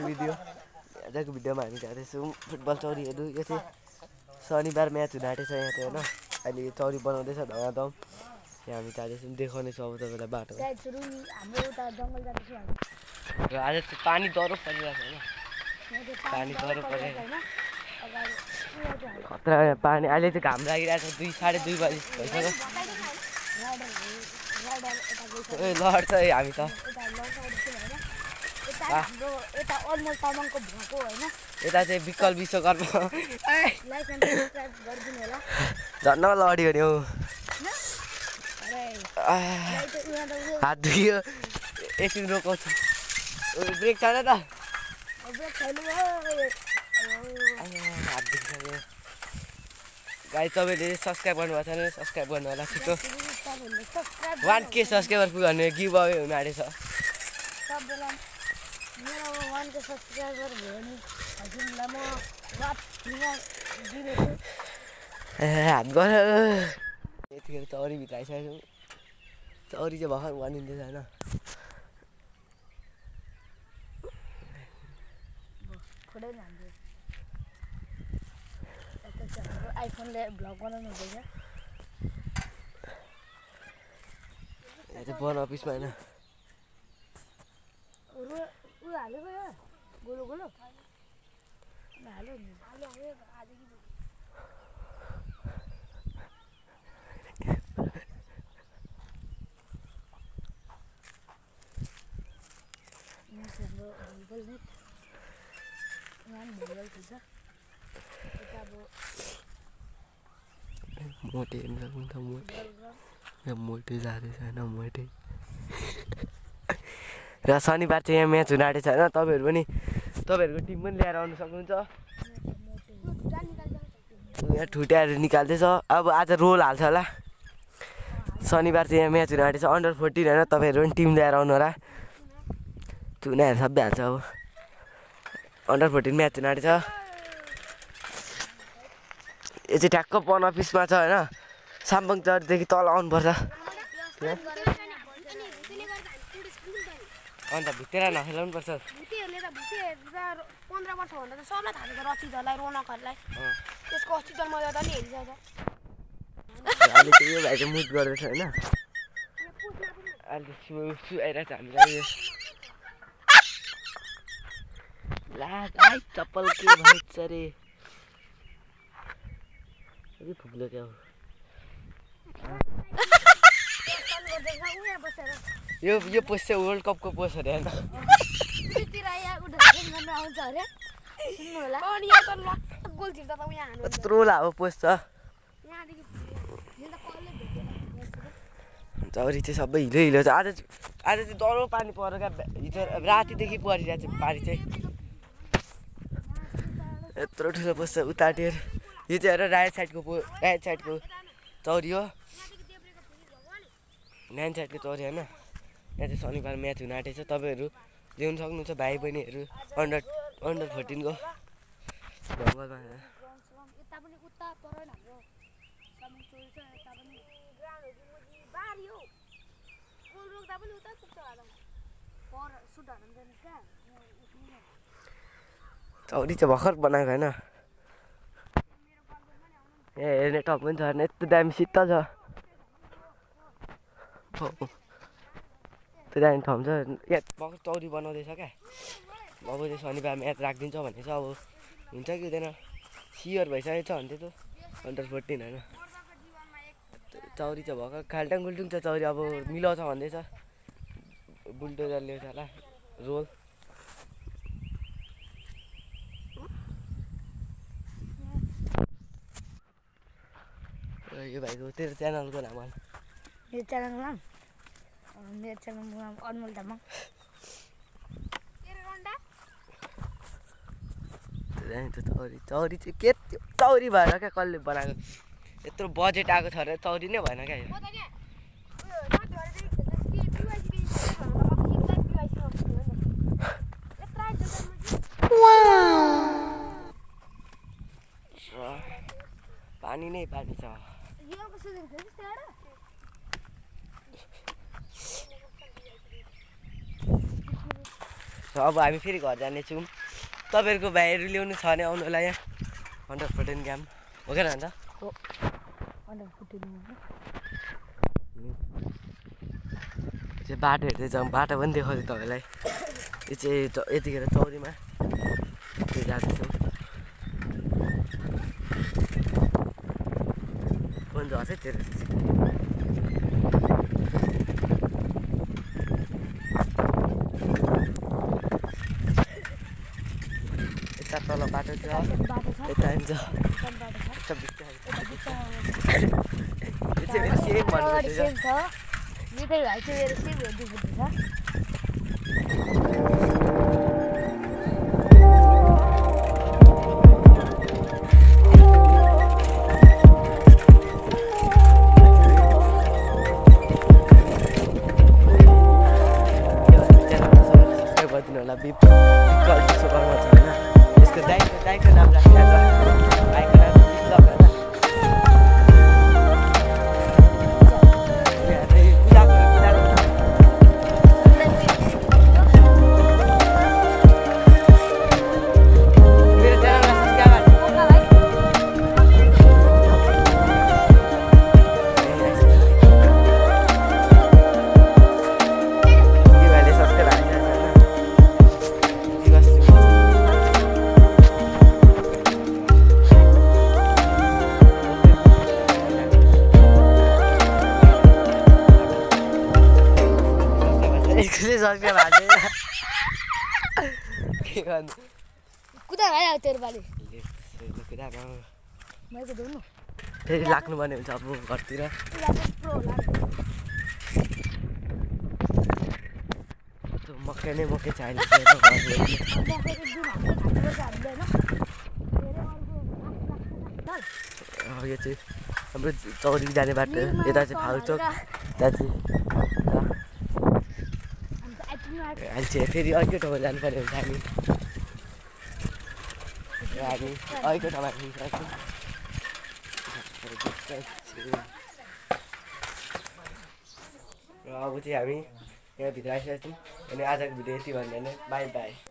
आजको भिडियोमा हामी जाँदैछौँ फुटबल चौरीहरू। यो चाहिँ शनिबार म्याच हुन आँटेछ यहाँ चाहिँ होइन। अहिले चौरी बनाउँदैछ धमाधम। यहाँ हामी जाँदैछौँ, देखाउनेछौँ अब तपाईँलाई बाटो। र आज चाहिँ पानी डह्रो परिरहेको होइन, पानी डह्रो परिरहेको खतरा पानी। अहिले चाहिँ घाम लागिरहेको छ, 2-2:30 बजी भइसक्यो। लड्छ है हामी त। यता चाहिँ विकल विश्वकर्म झन् लड्यो नि हौ, हात दुख्यो। एकछिन रोकाउँछु, ब्रेक छैन त, हात दुखिसक्यो। गाइस तपाईँले सब्सक्राइब गर्नुभएको छैन, सब्सक्राइब गर्नु होला छिटो। 1K सब्सक्राइबर पुग्यो भने गिभ अवे हुन आँटेछ। मेरो 1K सब्सक्राइबर भयो नि हजुरलाई म हात गर। यतिखेर चौरीभित्र आइसकेको छौँ। चौरी चाहिँ भर्खर बनिँदैछ होइन। आइफोनले भ्लग बनाउनु हुँदैछ। यहाँ चाहिँ वन अफिसमा होइन। हालेको यो गोलो गोलो हाल्यो नि। मोटे मोटे जाँदैछ होइन, मोटे। र शनिबार चाहिँ यहाँ म्याच हुन आँटेछ होइन। तपाईँहरू पनि तपाईँहरूको टिम पनि ल्याएर आउनु सक्नुहुन्छ। यहाँ ठुट्याएर निकाल्दैछ। अब आज रोल हाल्छ होला। शनिबार चाहिँ यहाँ म्याच हुन आँटेछ अन्डर 14 होइन। तपाईँहरू पनि टिम ल्याएर आउनु होला। चुनाहरू सबै हाल्छ। अब अन्डर 14 म्याच हुन आँटेछ। यो चाहिँ ठ्याक्क वन अफिसमा छ होइन। साम्बङ चौरदेखि तल आउनुपर्छ। अन्त भित्र नखेलाउनु पर्छ। 15 वर्ष भन्दा त सबलाई थाहा छ रचिदलाई, रोनकहरूलाई। त्यसको अस्तित्व मजा त नि हेरिसक्छ। अहिले चाहिँ यो भाइ चाहिँ मुड गर्दैछ होइन। अहिले सुहाइरहेको छ हामीलाई। ला गाई चप्पल के भएछ रे, फुक्लो क्या हो यो पोस्ट चाहिँ वर्ल्ड कपको पोस्ट अरे होइन। यत्रो लामो पोस्ट छ। चौरी चाहिँ सबै हिलो हिलो छ। आज चाहिँ डह्रो पानी परेर क्या, हिजो रातिदेखि परिरहेको छ पानी चाहिँ। यत्रो ठुलो पोस्ट छ उताटेर। यो चाहिँ हेर राइट साइडको चौरी हो, नाइन साइडको चौरी होइन। यहाँ चाहिँ शनिबार म्याच हुन आँटेछ। तपाईँहरू ल्याउनु सक्नुहुन्छ भाइ बहिनीहरू अन्डर 14 को ढङ्गलमा। चौरी चाहिँ भर्खर बनाएको होइन। ए हेर्ने टप पनि छ हेर्ने, यस्तो दामी शीतल छ। त्यो दामी ठाउँ छ। यहाँ भर्खर चौरी बनाउँदैछ क्या। अब चाहिँ शनिबार म्याच राखिदिन्छ भन्ने छ। अब हुन्छ कि हुँदैन सियर भइसकेको छ भन्थ्यो त अन्डर 14 होइन। चौरी चाहिँ भर्खर खाल्टाङ गुल्टुङ छ चौरी। अब मिलाउँछ भन्दैछ, बुल्डोजर ल्याउँछ होला रोल। यो भाइको तेरो च्यानलको नाम? मेरो च्यानलको नाम अनमोल तामाङ। चौरी चाहिँ के चौरी भएर क्या, कसले बनाएको? यत्रो बजेट आएको छ अरे चौरी नै भएन क्या यो। पानी नै पानी छ। अब हामी फेरि घर जानेछौँ तपाईँहरूको भाइहरू ल्याउनु छ भने आउनु होला यहाँ 114 ग्राम हो क्या अन्त चाहिँ बाटो हेर्दै जाउँ बाटो पनि देखाउँछु तपाईँलाई यो चाहिँ यतिखेर चौरीमा त्यो जाँदैछौँ फोन झर्छ है तेरो यता तल बाटो छ यता आइन्छ गरिदिनु होला विकल्प विश्वकर्मा छ होइन यसको दाइको नाम राखेको छ दाइको नाम विप्लव होइन फेरि लाग्नु पर्ने हुन्छ अब घरतिर मकै नै मकै छ अहिले यो चाहिँ हाम्रो चौरी जाने बाटो यता चाहिँ फालचोक त्यहाँ चाहिँ अहिले चाहिँ फेरि अर्कै ठाउँमा जानुपर्ने हुन्छ हामी अर्कै ठाउँमा हिँडिसक्छौँ र अब चाहिँ हामी यहाँभित्र आइसकेको छौँ अनि आजको भिडियो यति भन्दा नै बाई बाई